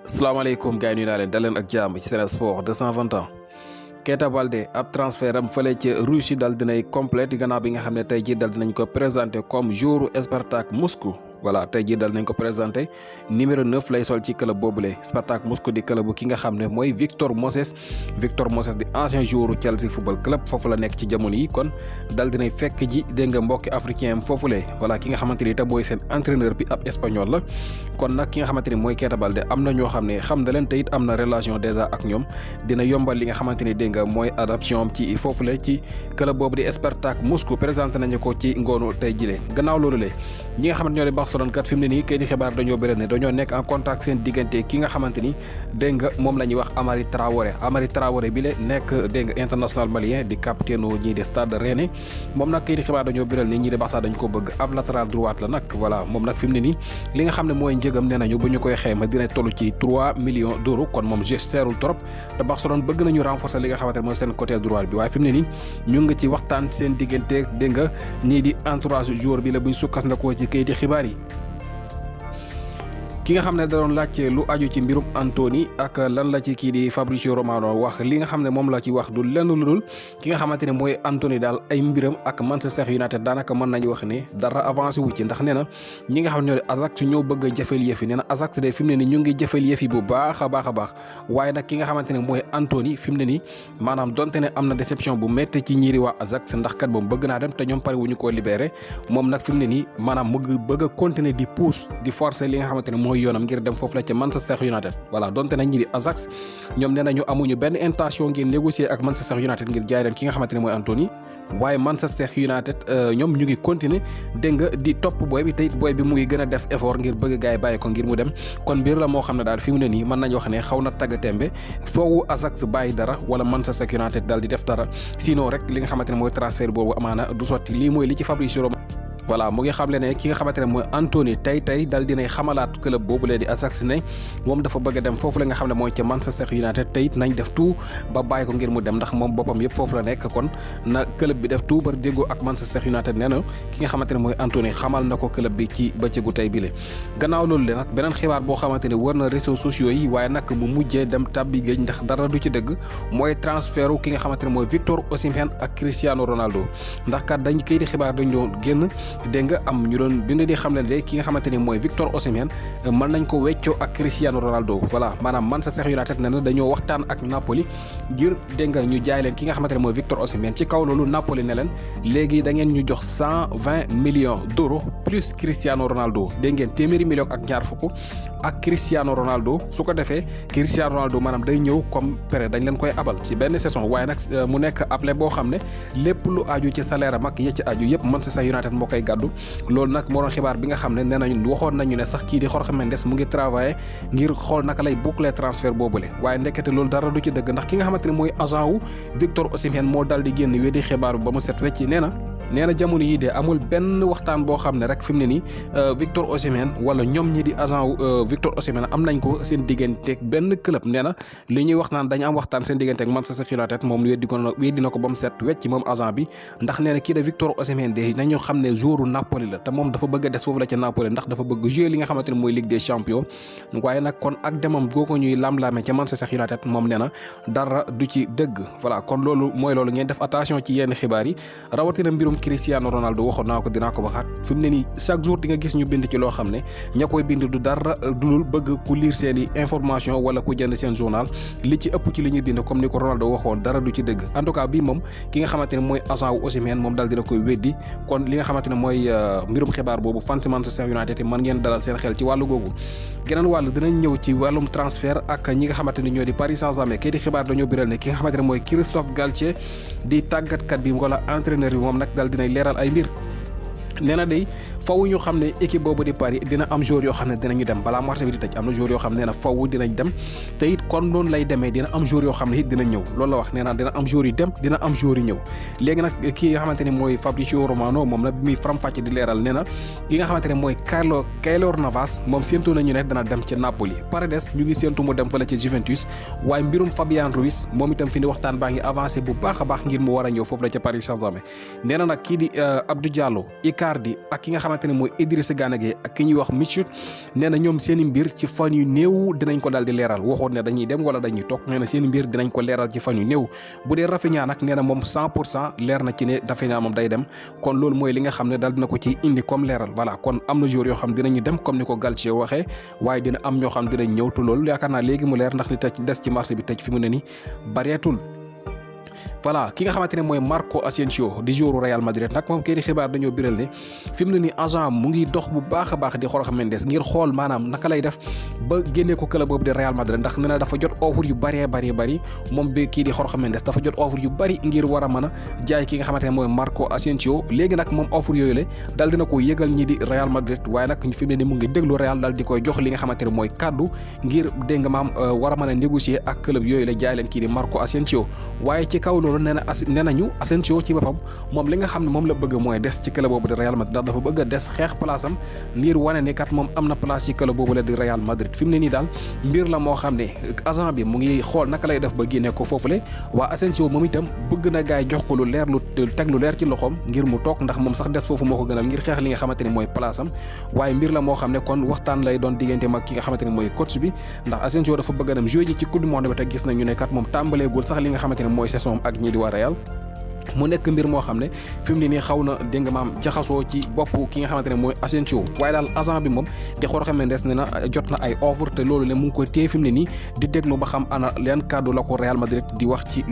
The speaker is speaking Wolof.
salaamaaleykum gars yi nuyu naa leen daleen ak jàmm ci Sen Sport 220 ans Keita Baldé ab transfert am fële ci Russie dal dinay complète gannaaw bi nga xam ne tey jii dal dinañ ko présenté comme joueur Spartak Moscou. voilà tey jii dal nañ ko présenté numéro 9 lay sol ci club boobule Spartak Moscou di club ki nga xam ne mooy Victor Moses di ancien joueur Chelsea football club foofu la nekk ci jamono yi kon dal dinay fekk ji dégg nga mbokki africain am foofule voilà ki nga xamante ni itam mooy seen entraîneur bi ab espagnol la kon nag ki nga xamante ni mooy Keita Baldé am na ñoo xam ne xam na leen te it am na relation déjà ak ñoom dina yombal li nga xamante ni dégg nga mooy adoption am ci foofule ci club boobu di Spartak Moscou présenté nañu ko ci ngoonu tey jile gannaaw loolu le ñi nga xamante ñoo di Barcelone kat fi mu ne nii kay di xibaar dañoo bëri ne dañoo nekk en contact seen diggante ki nga xamante ni dégg nga moom la ñuy wax Amari Traoré bi le nekk dégg nga international malien di capitaine ñii de Stade Rennais moom nag kay di xibaar dañoo bëral ni ñii de Barça dañ ko bëgg ab latéral droite la nag voilà moom nag fi mu ne nii li nga xam ne mooy njëgam nee nañu bu ñu koy xayma dina toll ci 3 millions d'euros kon moom seerul trop te Barcelone bëgg nañu renforcer li nga xamante ne mooy seen côté droite bi waaye fi mu ne nii ñu ngi ci waxtaan seen diggante dégg nga ñii di entourage joueur bi la buñ sukkandikoo ci kayiti xibaar yi. ki nga xam ne da doon laajte lu aju ci mbirum Anthony ak lan la ci kii di Fabrizio Romano wax li nga xam ne moom la ci wax du lenn lu dul ki nga xamante ne mooy Anthony daal ay mbiram ak Manchester United daanaka mën nañu wax ne dara avancé wu ci ndax nee na ñi nga xam ne ñoo di Ajax ñoo bëgg a jëfal yëf yi nee na Ajax de fi mu ne nii ñu ngi jëfal yëf yi bu baax a baax waaye nag ki nga xamante ne mooy Anthony fi mu ne nii maanaam donte ne am na déception bu métti ci ñiiri waa Ajax ndax kat moom bëgg naa dem te ñoom pare wuñu koo libéré moom nag fi mu ne nii maanaam mu bëgg a continuer di pousse di forcer li nga xamante ne mooy yoonam ngir dem foofu la ca Manchester United voilà donte nañ ñi di Ajax ñoom nee nañu amuñu benn intention ngir négocier ak Manchester United ngir jaay leen ki nga xamante ne mooy Anthony waaye Manchester United ñoom ñu ngi continuer dégg nga di topp booy bi te it booy bi mu ngi gën a def effort ngir bëgg gaay bàyyi ko ngir mu dem kon mbir la moo xam ne daal fi mu ne nii mën nañu wax ne xaw na tagga tembe foofu Ajax bàyyi dara wala Manchester United daal di def dara sinon rek li nga xamante ne mooy transfert boobu amaana du sotti lii mooy li ci Fabrizio Romano voilà mu ngi xamle ne ki nga xamante ne mooy Anthony tey dal dinay xamalaat club boobu lee di Ajax ne moom dafa bëgg a dem foofu la nga xam ne mooy ca Manchester United te it nañ def tout ba bàyyi ko ngir mu dem ndax moom boppam yëpp foofu la nekk kon na club bi def tout ba déggoo ak Manchester United nee na ki nga xamante ne mooy Anthony xamal na ko club bi ci bëccëgu tey bi le gannaaw loolu le nag beneen xibaar boo xamante ne war na réseaux sociaux yi waaye nag bu mujjee dem tàbbi géej ndax dara du ci dëgg mooy transfert ki nga xamante ne mooy Victor Osimhen ak Cristiano Ronaldo ndax kat dañ koy di xibaar dañ doon génn dégg nga am ñu doon bind di xam ne de ki nga xamante ni mooy Victor Osimhen mën nañ ko weccoo ak Cristiano Ronaldo voilà maanaam Manchester United ne na dañoo waxtaan ak Napoli ngir dégg nga ñu jaay leen ki nga xamante ne mooy Victor Osimhen ci kaw loolu Napoli ne leen léegi da ngeen ñu jox 120 millions d'euros plus Cristiano Ronaldo dégg ngeen téeméeri millions ak ñaar fukk ak Cristiano Ronaldo su ko defee Cristiano Ronaldo maanaam day ñëw comme prêt dañ leen koy abal ci benn saison waaye nag mu nekk able boo xam ne lépp lu aju ci salaire am ak ya ci aju yëpp Manchester United moo koy gàddu loolu nag moo doon xibaar bi nga xam ne nee nañu waxoon nañu ne sax kii di Jorge Mendes mu ngi travailler ngir xool naka lay boucler transfert boobule waaye ndekete loolu dara du ci dëgg ndax ki nga xamante ne mooy agent wu Victor Osimhen moo dal di génn weddi xibaar ba mu set wecc nee na jamono yii de amul benn waxtaan boo xam ne rek fi mu ne nii Victor Osimhen wala ñoom ñi di agent wu Victor Osimhen am nañ ko seen digganteeg benn club nee na li ñuy wax naan dañu am waxtaan seen digganteeg Manchester United moom weddi na ko ba mu set wecc moom agent bi ndax nee na kii de Victor Osimhen de nañu xam ne joueur Napoli la te moom dafa bëgg a des foofu la ca Napoli ndax dafa bëgg jouer li nga xamante ne mooy Ligue des Champions waaye nag kon ak demam goo ko ñuy lam-laame ca Manchester United moom nee na dara du ci dëgg voilà kon loolu mooy loolu ngeen def attention ci yenn xibaar yi rawatina mbirum Cristiano Ronaldo waxoon naa ko dinaa ko waxaat fi mu ne nii chaque jour di nga gis ñu bind ci loo xam ne ña koy bind du dara dulul bëgg ku lire seen i information wala ku jënd seen journal li ci ëpp ci li ñuy bind comme ni ko Ronaldo waxoon dara du ci dëgg en tout cas bii moom ki nga xamante ne mooy agent wu Osimhen moom daal dina koy weddi kon li nga xamante ne mooy mbirum xibaar boobu fan ci Manchester United mën ngeen dalal seen xel ci wàllu googu geneen wàll dinañ ñëw ci wàllum transfert ak ñi nga xamante ne ñoo di Paris Saint-Germain kii di xibaar dañoo biral ne ki nga xamante ne mooy Christophe Galtier di tàggatkat bi wala entraîneur bi moom nag daal dinay leeral ay mbir nee na day faw ñu xam ne équipe boobu di Paris dina am joueur yoo xam ne dinañu dem balaa marché bi di tëj am na joueur yoo xam ne nee na faw dinañ dem te it kon noonu lay demee dina am joueur yoo xam ne it dina ñëw loolu la wax nee na dina am joueur yi dem dina am joueur yi ñëw léegi nag kii nga xamante ne mooy Fabrizio Romano moom nag bi muy faram-fàcce di leeral nee na ki nga xamante ne mooy Keylor Navas moom séentu nañu ne dana dem ca Napoli Paredes ñu ngi séentu mu dem fële ca Juventus waaye mbirum Fabian Ruiz moom itam fi ni waxtaan baa ngi avancé bu baax a baax ngir mu war a ñëw foofu la ca Paris Saint-Germain nee na nag kii di Abdou Diallo Icardi ak ki nga xamante ne mooy Idrissa Gana Gueye ak ki ñuy wax Michut nee na ñoom seen i mbir ci fan yu néew dinañ ko daal di leeral waxoon ne dañuy dem wala dañuy toog nee na seen mbir dinañ ko leeral ci fan yu néew bu dee Rafinha nag nee na moom 100% leer na ci ne Rafinha moom day dem kon loolu mooy li nga xam ne daal dina ko ci indi comme leeral voilà kon am na joueur yoo xam dinañu dem comme ni ko Galtier waxee waaye dina am ñoo xam dinañ ñëw te loolu yaakaar naa léegi mu leer ndax li tëj des ci marché bi tëj fi mu ne ni bareetul. voilà ki nga xamante ne mooy Marco Asensio di joueur Real Madrid nag moom kay di xibaar dañoo biral ne fi mu ne nii agent mu ngi dox bu baax a baax di Jorge Mendes ngir xool maanaam naka lay def ba génnee ko club boobu di Real Madrid ndax nee na dafa jot offre yu bari moom bi kii di Jorge Mendes dafa jot offre yu bari ngir war a mën a jaay ki nga xamante ne mooy Marco Asensio léegi nag moom offre yooyu la daal dina ko yëgal ñi di Real Madrid waaye nag fi mu ne nii mu ngi déglu Real daal di koy jox li nga xamante ne mooy kaddu ngir dégg nga maam war a mën a négocier ak club yooyu la jaay leen kii di Marco Asensio waaye ci kaw loolu nee nañu Asensio ci boppam moom li nga xam ne moom la bëgg mooy des ci club boobu di Real Madrid ndax dafa bëgg a des xeex place am ngir wane ne kat moom am na place ci club boobu la di Real Madrid fi mu ne nii daal mbir la moo xam ne agent bi mu ngi xool naka lay def ba génne ko foofule waa Asensio moom itam bëgg na gaay jox ko lu leer lu teg lu leer ci loxoom ngir mu toog ndax moom sax des foofu moo ko gënal ngir xeex li nga xamante ni mooy place am waaye mbir la moo xam ne kon waxtaan lay doon diggante mag ki nga xamante ni mooy coach bi ndax Asensio dafa bëgg a dem jouer ji ci coupe du monde bi te gis nañu ne kat moom tàmbaleegul sax li nga xamante ne mooy saison ak ñi di waa Real mu nekk mbir moo xam ne fi mu ne nii xaw na dégg nga maam jaxasoo ci bopp ki nga xamante ne mooy Asensio waaye daal agent bi moom di Jorge Mendes ne na jot na ay offre te loolu ne mu ngi koy téye fi mu ne nii di déglu ba xam ana leen kàddu la ko Real Madrid di wax ci